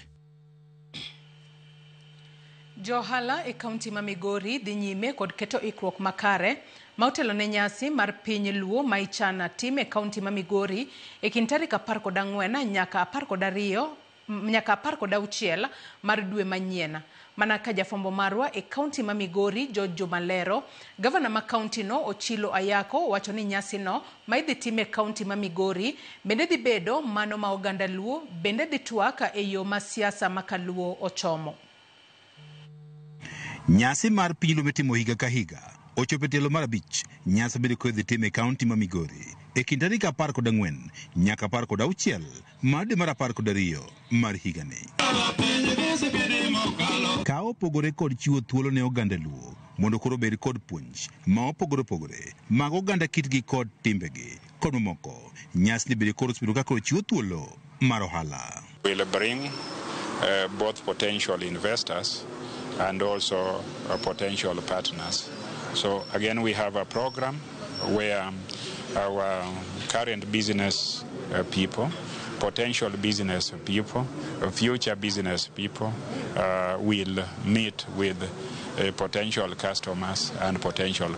Johala e kaunti ma Migori dhi nyime kod keto ikruok makare ma otelo ne nyasi mar piny Luo ma ichana tim e kaunti ma Migori e kind tarik 14 nyaka 12 nyaka 16 mar dwe manyien. Mana ka jafwambo marwa e kaunti ma Migori George Jomalero, gavana ma kaunti no Ochilo Ayako wacho ni nyasi no ma idhi tim e kaunti ma Migori bende dhi bedo mano ma oganda Luo bende dhi twak e yo ma siasa ma kaluo ochomo.
Nyasi mar piny Luo mitimo higa ka higa
ochopo e tielo mar abich nyasi bedo kodhi tim e kaunti ma Migori e kind tarik 14 nyaka 16 mar dwe mar 12 mar higani. Ka opogore kod chiwo thuolo ne oganda Luo mondo koro obed kod puonj ma opogore opogore mag oganda kitgi kod timbegi kod mamoko, nyasini bende koro osebedo ka koro chiwo thuolo mar ohala.
Will bring both potential investors and also potential partners. So again, we have a program where our current business people, potential business people, future business people will meet with potential customers and potential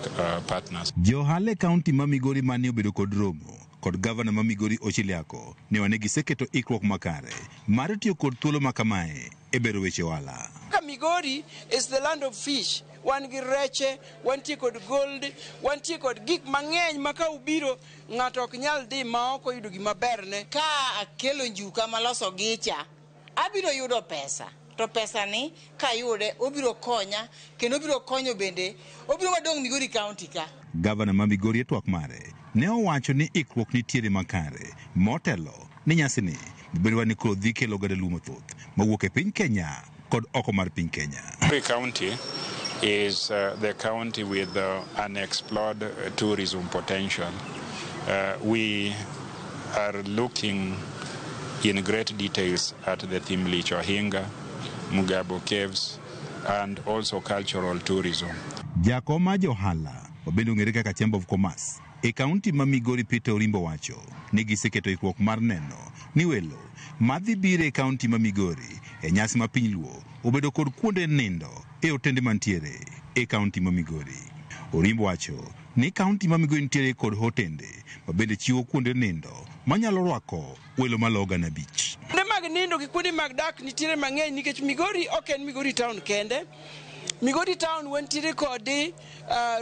partners.
Johala e kaunti ma Migori mane obedo kod romo kod gavana ma Migori Ochiliako ne wane giseketo ikruok makare mar tiyo kod thuolo ma kamae e bero weche ohala.
Ka Migori is the land of fish. Wan gi reche, wantie kod gold, wantie kod gik mang'eny ma ka ubiro ng'ato ok nyal dhi ma ok oyudo gima berne.
Ka akelo njuka maloso gicha, abiro yudo pesa. To pesa ni kayude obiro konya kendo obiro konyo bende obiro madong' Migori County ka.
Gavana ma Migori e twak mare ne owacho ni ikruok nitiere makare motelo ni nyasini bedo ni koro dhi kelo oganda Luo mathoth mawuok e piny Kenya kod oko mar piny Kenya.
Migori County is the county with unexplored tourism potential. We are looking in great details at the Thimlich Ohinga, Mugabo Caves, and also cultural tourism.
Jakom mar johala mabende ong'ere kaka Chamber of Commerce e kaunti ma Migori Peter Orimbo wacho ni giseketo ikruok mar neno ni welo madhi biro e kaunti ma Migori e nyasi ma piny Luo obedo kod kuonde nindo e otende mantiere e kaunti ma Migori. Orimbo wacho ni kaunti ma Migori nitiere kod hotende mabende chiwo kuonde nindo manyalo rwako welo maloyo 5,000.
Kuonde mag nindo gi kuonde mag dak nitiere mang'eny nikech Migori ok en Migori town kende. Migori town wantiere kod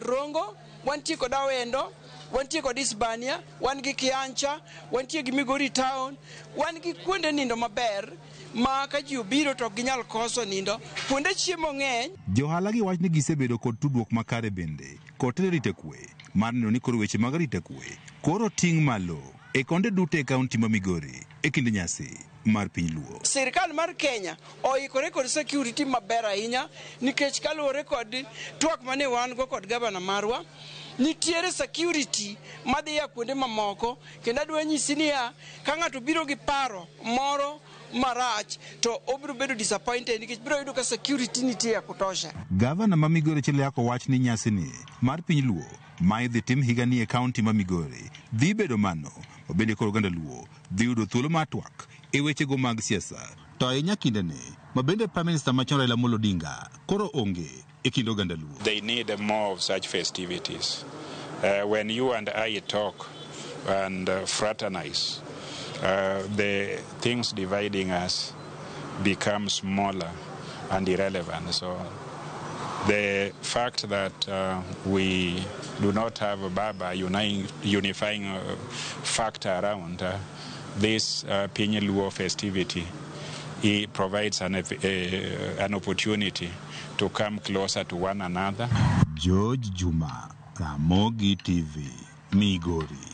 Rongo, wantie kod Awendo, wantie kod Isbania, wan gi Kiancha, wantie gi Migori town, wan gi kuonde nindo maber ma ka ji obiro to ok ginyal koso nindo. Kuonde chiemo ng'eny.
Johala gi wach ni gisebedo kod tudruok makare bende kod telo rito kwe mar neno ni koro weche mag rito kwe koro ting' malo e konde duto e kaunti ma Migori e kinde nyasi mar piny Luo.
Sirkal mar Kenya oikore kod security maber ahinya nikech kaluwore kod twak mane wan go kod gavana marwa, nitiere security madhi ya kuonde mamoko kendo adwa nyisi niya ka ng'ato biro gi paro moro marach to obiro bedo disappointed nikech biro yudo ka security nitie ya kutosha.
Gavana ma Migori Cheliako wach ni nyasini mar piny Luo ma idhi tim higani e kaunti ma Migori dhi bedo mano mabende koro oganda Luo dhi yudo thuolo mar twak e wechego mag siasa to ahinya kindeni ma bende Prime Minister machon Raila Amolo Odinga koro onge e kind oganda Luo.
They need more of such festivities. When you and I talk and fraternize, the things dividing us become smaller and irrelevant. So the fact that we do not have a Baba unifying factor around this Piny Luo festivity, it provides an opportunity to come closer to one another.
George Juma, Ramogi TV, Migori.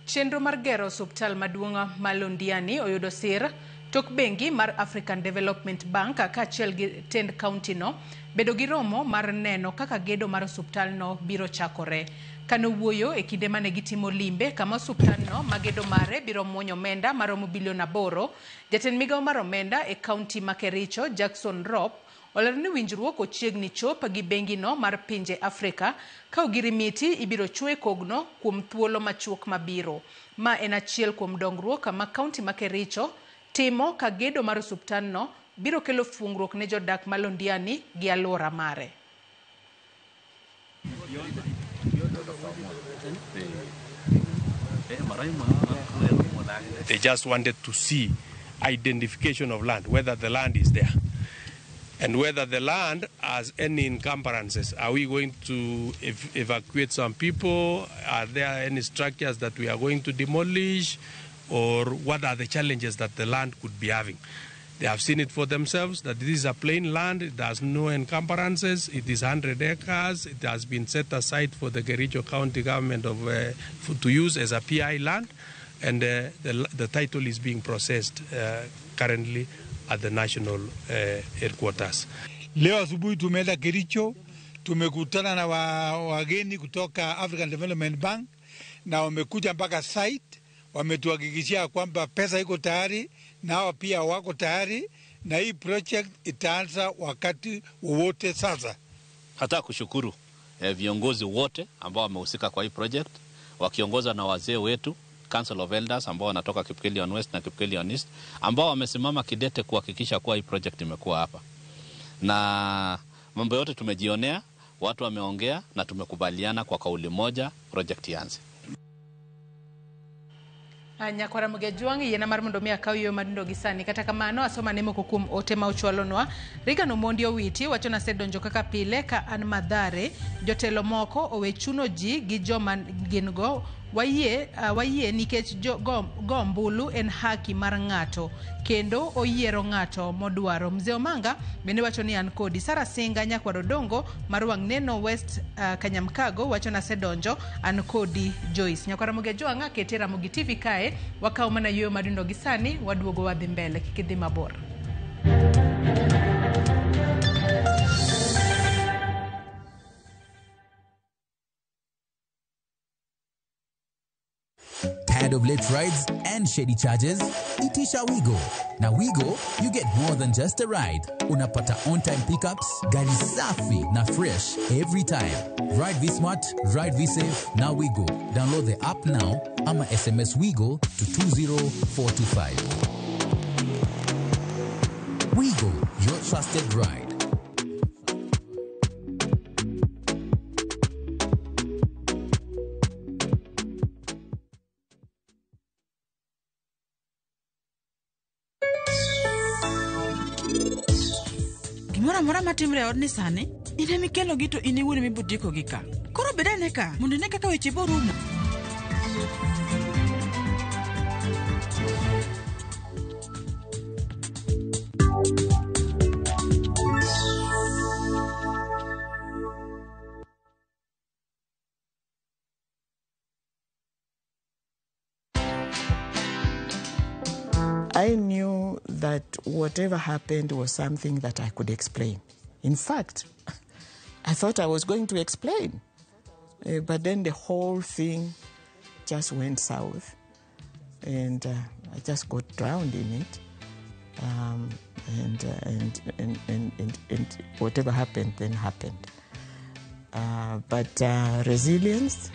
Chenro mar gero osuptal maduong' ma Londiani oyudo sir tok bengi mar African Development Bank kaachiel gi tend kaunti no bedo gi romo mar neno kaka gedo mar osuptalno biro chakore. Kanowuoyo e kinde mane gitimo limbe kama osuptalno ma gedo mare biro muonyo omenda maromo bilion 8, jatend migawo mar omenda e kaunti ma Kericho Jackson Rop olero ni winjruok ochiegni chop gi bengino mar pinje Afrika ka ogirimiti ibiro chwe kogno kuom thuolo machuok mabiro. Ma en achiel kuom dongruok ma kaunti ma Kericho timo ka gedo mar osuptalno biro kelo fungruok ne jodak ma Londiani gi alwora mare.
They just wanted to see identification of land, whether the land is there and whether the land has any encumbrances. Are we going to evacuate some people? Are there any structures that we are going to demolish? Or what are the challenges that the land could be having? They have seen it for themselves that this is a plain land, it has no encumbrances, it is 100 acres, it has been set aside for the Kericho County government to use as a PI land, and the title is being processed currently at the national headquarters.
Leo asubuhi tumeenda Kericho, tumekutana na wageni kutoka African Development Bank na wamekuja mpaka site, wametuhakikishia kwamba pesa iko tayari na hawa pia wako tayari na hii project itaanza wakati wowote sasa.
Nataka kushukuru viongozi wote ambao wamehusika kwa hii project wakiongozwa na wazee wetu Council of Elders ambao wanatoka Kipkelion West na Kipkelion East ambao wamesimama kidete kuhakikisha kuwa hii project imekuwa hapa. Na mambo yote tumejionea, watu wameongea na tumekubaliana kwa kauli moja project ianze.
Nyakwara Mugejwang' yiena mar mondo mi akaw yo madindo gi sani. Kata kamano asoma ne moko kuom ote ma ochwalonwa. Reagan Omondi Owiti wacho ni asedonjo kaka pile ka an Mathare. Jotelo moko owe chuno ji gi joma gin go. Wayie nikech go ombulu en haki mar ng'ato kendo oyiero ng'ato modwaro. Mzee Omanga bende wacho ni an kodi. Sara Singa nyakwar Odongo mar wang' neno West Kanyamkago wacho ni asedonjo an kodi Joyce. Nyakwara Mugejwang' akete Ramogi TV kae wakaw mana yueyo madindo gi sani waduogo wadhi mbele kik idhi mabor.
Tired of late rides and shady charges? Itisha Wigo. Na Wigo, you get more than just a ride. Unapata on-time pickups, gari safi na fresh every time. Ride V-Smart, ride V-Safe, na Wigo. Download the app now ama SMS Wigo to 20425. Wigo, your trusted ride.
Gimoro amora matimre e odni sani, in ema ikelogi to in iwuon ema ibotiekogi ka. Koro bed ane ka, mondo ine kaka weche borumo.
I knew that whatever happened was something that I could explain. In fact, I thought I was going to explain. But then the whole thing just went south, and I just got drowned in it. And whatever happened, then happened. But resilience,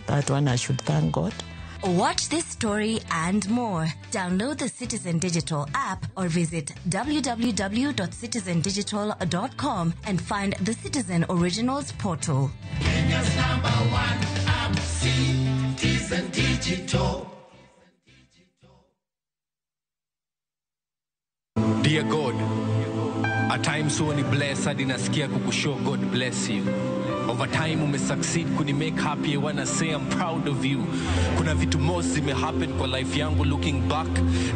that one I should thank God.
Watch this story and more. Download the Citizen Digital app or visit www.citizendigital.com and find the Citizen Originals portal.
Kenya's number one app, Citizen Digital.
Dear God, at times huwa ni bless hadi nasikia kukushow God bless you. Over time umesucceed kuni make happy, I wanna say I'm proud of you. Kuna vitu most zime happen kwa life yangu, looking back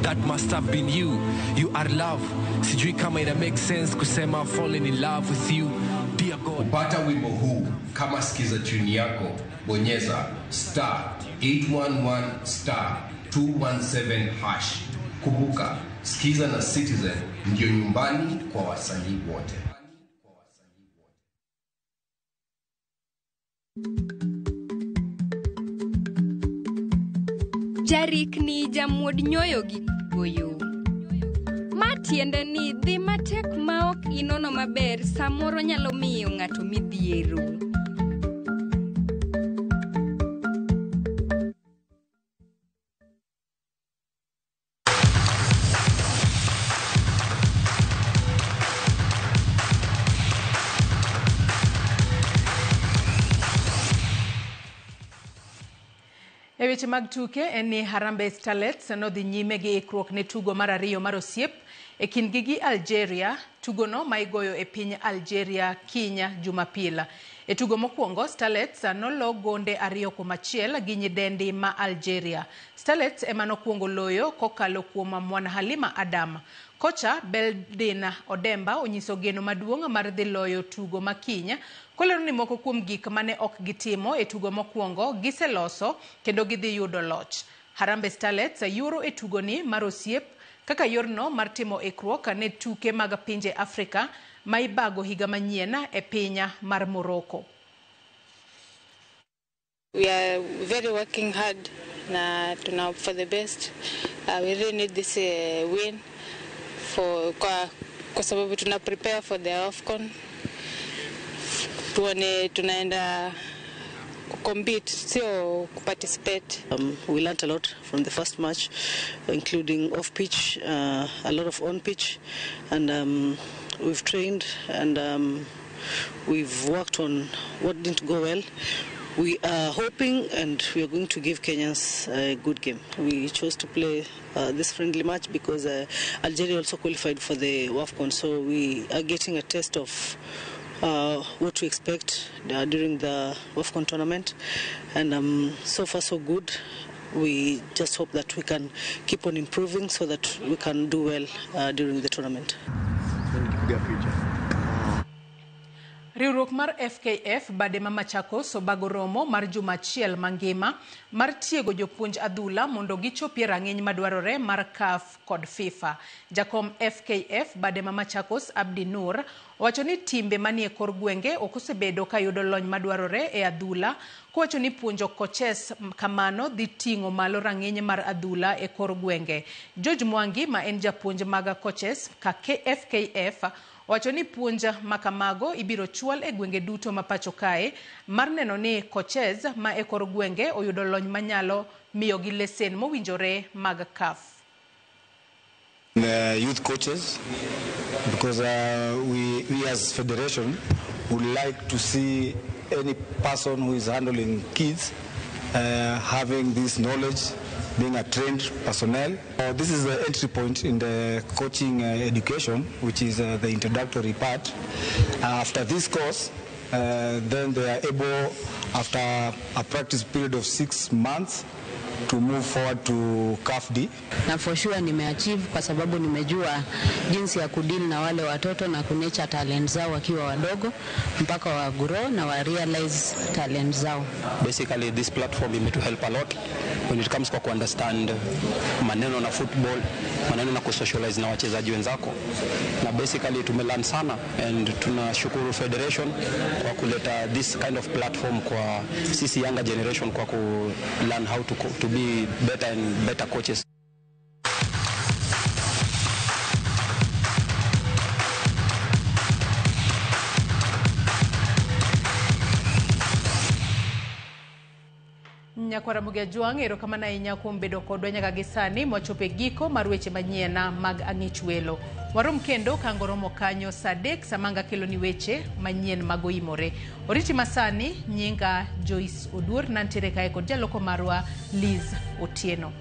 that must have been you. You are love. Sijui kama ina make sense kusema fallen in love with you. Dear God.
Kupata wimbo huu kama sikiza tune yako, bonyeza star 811 star 217 hash. Kumbuka, Sikiza na Citizen ndio nyumbani kwa wasanii wote.
Jarikni jamuod nyoyo gi goyo. Ma tiende ni dhi matek ma ok inono maber samoro nyalo miyo ng'ato midhiero.
E weche mag tuke en ni Harambee Starlets nodhi nyime gi ikruok ne tugo mar ariyo mar osiep e kindgi gi Algeria, tugono ma igoyo e piny Algeria kinya Jumapil. E tugo mokwongo, Starlets nolo gonde 2-1 gi nyidendi ma Algeria. Starlets ema nokwongo loyo kokalo kuom Mwanahalima Adam. Kocha Beldin Odemba onyiso geno maduong' mar dhi loyo tugo makiny, kolero ni moko kuom gik mane ok gitimo e tugo mokwongo giseloso kendo gidhi yudo loch. Harambee Starlets yuoro e tugoni mar osiep kaka yorno mar timo ikruok ne tuke mag pinje Afrika ma ibago higa manyien e piny mar Morocco.
We are very working hard na tuna hope for the best. We really need this win for kwa sababu tuna prepare for the AFCON. Tuone tunaenda compete, sio kuparticipate.
We learned a lot from the first match, including off pitch, a lot of on pitch, and we've trained and we've worked on what didn't go well. We are hoping and we are going to give Kenyans a good game. We chose to play this friendly match because Algeria also qualified for the WAFCON, so we are getting a test of what to expect during the WAFCON tournament, and so far so good. We just hope that we can keep on improving so that we can do well during the tournament.
Riwruok mar FKF bade ma Machakos obago romo mar juma achiel mangima mar tiego jopuonj adhula mondo gichopie rang'iny madwarore mar CAF kod FIFA. Jakom FKF bade ma Machakos Abdi Nur owacho ni timbe manie kor gwenge ok osebedo ka yudo lony madwarore e adhula, kowacho ni puonjo coaches kamano dhi ting'o malo rang'iny mar adhula e kor gwenge. George Mwangi ma en japuonj mag coaches ka FKF owacho ni puonj makamago ibiro chwal e gwenge duto ma pacho kae mar neno ni coaches ma e kor gwenge oyudo lony manyalo miyogi lesen mowinjore mag CAF.
The youth coaches, because we as federation would like to see any person who is handling kids having this knowledge, being a trained personnel. This is the entry point in the coaching education, which is the introductory part. After this course, then they are able, after a practice period of 6 months, to move forward to CAF D.
Na for sure nimeachieve kwa sababu nimejua jinsi ya kudeal na wale watoto na kunurture talent zao wakiwa wadogo mpaka wa grow na wa realize talent zao.
Basically this platform imetu help a lot when it comes kwa kuunderstand maneno na football, maneno na kusocialize na wachezaji wenzako, na basically tumelearn sana and tunashukuru federation kwa kuleta this kind of platform kwa sisi younger generation kwa ku learn how to be better and better coaches.
Nyakwara Mugia Jwang', erokamano ahinya kuom bedo kodwa nyaka gi sani mwachopo e giko mar weche manyien mag Ang'ich Welo. Warom kendo ka ngoromo kanyo saa 3 sama keloni weche manyien mag oimore. Oriti masani, nyinga Joyce Oduor, nantiere kae kod jaloko marwa Liz Otieno.